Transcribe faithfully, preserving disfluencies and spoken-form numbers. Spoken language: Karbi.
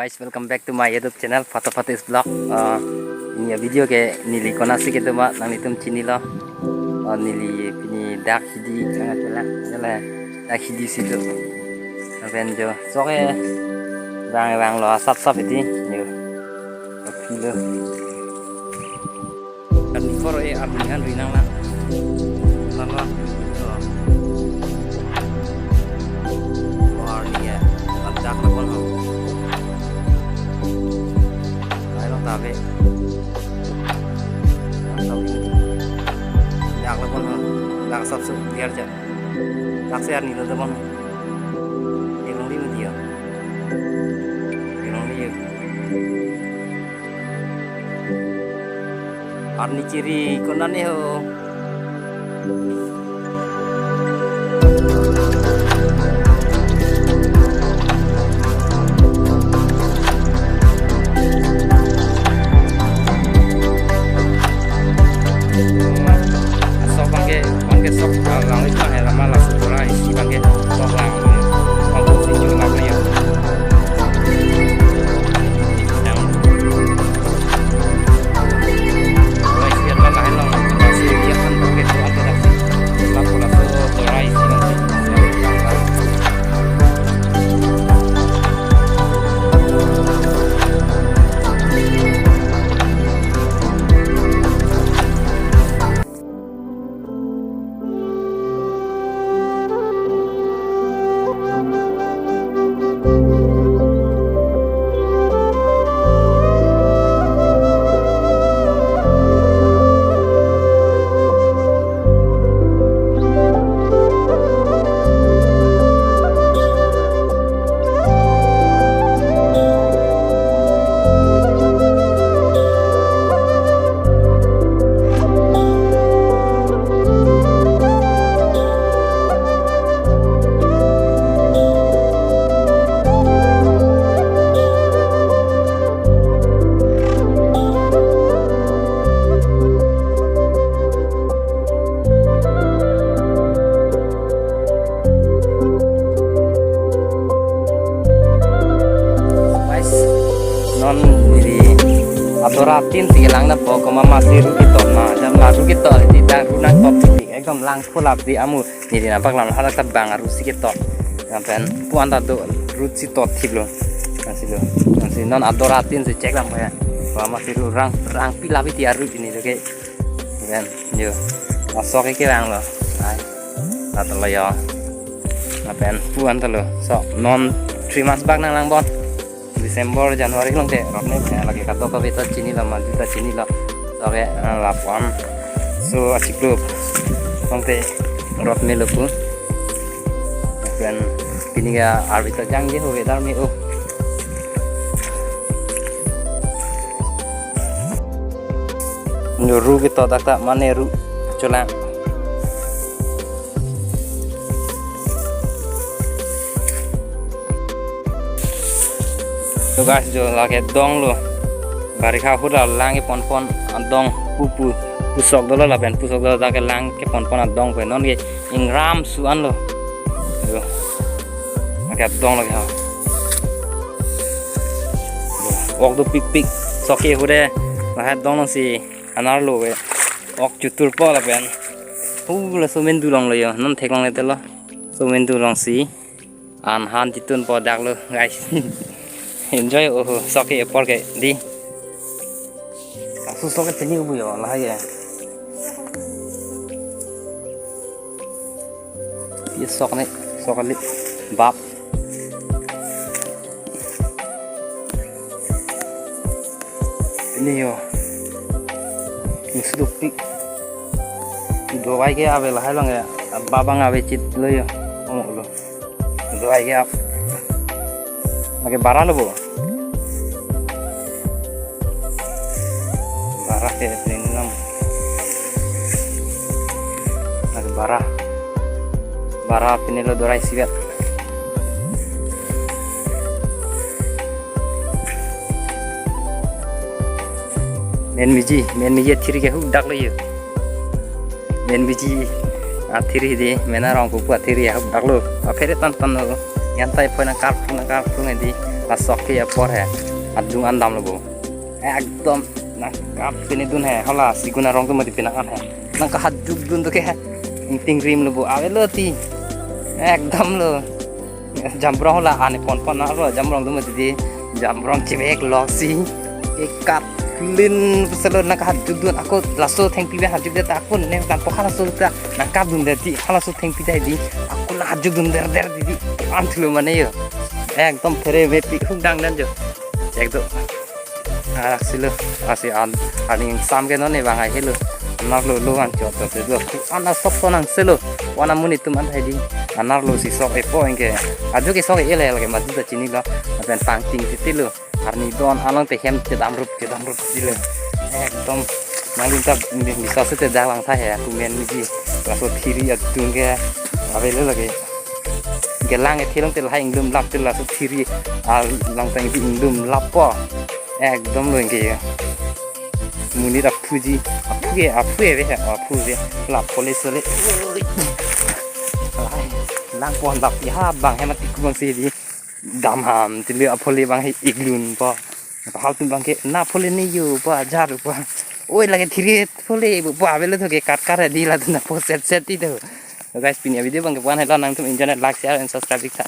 Guys, welcome back to my YouTube channel, Photo Photo is Vlog. Uh, ini a-video ke neli konatsi kedo ma nanglitum chinilo. Uh, neli pini dak hidi nang chela chela dak hidi situ. Lapen jo sok ke vang vanglo asap sap iti yo. Apilo. Kan kor e arni kan rinang na. Lama. Arni ya. Ladak na kon ho. Lailong tabe. Dak na kon ho. Dak sap su biar ja. Dak si arni lo ta kon ho. Ilong di media. Ilong di. Arni chiri konane ho. Sok bangke, bangke sok, ah, lang itu hanya lama langsung bola isi bangke sok lang. Bangke isi juga bangke ya. Guys, non neli ador atin si kelang na po koma masi ru ketot ma, jam la ru ketot di ta ru nangtop di ekdom lang phulap di amu neli nangpaklang hadak ta bang aru si ketot. Lapen puan ta do ru si tot thip lo. Nangsi lo. Nangsi non ador atin si chek lang pa ya. Koma masi ru rang rang pilap iti aru ini lo ke. Lapen yo. Asok ke vanglo. Ai. Lato lo yo. Lapen puan ta lo. So non three months bak nanglang bon. December, January along te rot me, eh, lake kadokave ta chinilo, madu ta chinilo. Lake, eh, lapuan. So, achiklo along te rot melo pu. Lapen pini ke arvi ta jangje ho weather me o. Nuru ketot dak ta mane ru cholang. So guys, jo lake dong lo. Barikha ahut la lang kepon pon adong pu pu pusok dolo lapen pusok dolo dak ke lang kepon pon adong pu non ke ingram su-an lo. Jo. Lake adong lake ha. Ok dopikpik. Sok ke ahut de. Lahai adong along si anar lo ke. Ok chutur po lapen. Hu laso mendu along lo yo. Non theklongle telo. So mendu along si. An han chitun po dak lo, guys. Enjoy o ho, sok ke apor ke di. Asu sok ke teni ubu yo, lahai ya. Ye sok ni, sok kali bap. Ini yo. Ini seduk pi. Dovai ke ave lahai along ya. Bap abang ave chit lo yo. Ong lo. Dovai ke ap. Lake bara lo bo. Bara ke ini nam. Lake bara. Bara pine lo dorai sivet. Men miji, men miji athiri ke hu dak lo yo. Men miji athiri di, men arong pupu athiri hu dak lo. Aphere tan tan lo. Yan tai pho nangkarphu nangkarphu nge di. Laso ke apor he. Adung an damlo bo. Ekdom nangkap pini dun he. Hala sigun arong atum mati pinang an he. Nangkahajukdun to ke he. Ingting rimlo bo. Avelo ti. Ekdom lo. Jamrong hala ani pon pon na ro jamrong atum mati di. Jamrong chibek loksi. Ekat lin peselo nangkahajukdun ako laso thengpi be hajukdet ta ako ne kan po halaso ta nangkapdundet ti halaso thengpi ta di ako nahajukdunderder di di. An thulo mane yo. Ekdom phere mepi huk dang dan jo. Ekdom. Arak silo. Asi an aning sam ke non ne bang ai helo. Anak lo lo an chot to do. Ana sok to nang selo. Wana muni tum an hai di. Anak lo si sok epo engke. Adu ke sok ele lage madu ta chinilo. Apen pangting titilo. Arni don along te hem chedam rup chedam rup dilo. Ekdom nanglim ta bisa sete dalang tha he aku men ji. Laso thiri atung ke avelo lage. Gelang e thilong te lahai inglum lap te laso thiri alang tang ji inglum lap po. Ekdom lo engke ya. Monit aphu ji aphu ke aphu ave he aphu ave lap kole sole. Lahai lang pon lap ya bang he mati kubang si di. Dam ham tili aphole bang he iglun po. Hal tum bang ke na phole ne yo po ajar po. Oi lage thiri phole po avelo to ke kat kar di la na po set set ti to. So guys, pini video bang ke wan he lo nangtum enjoy like, share and subscribe ik tha.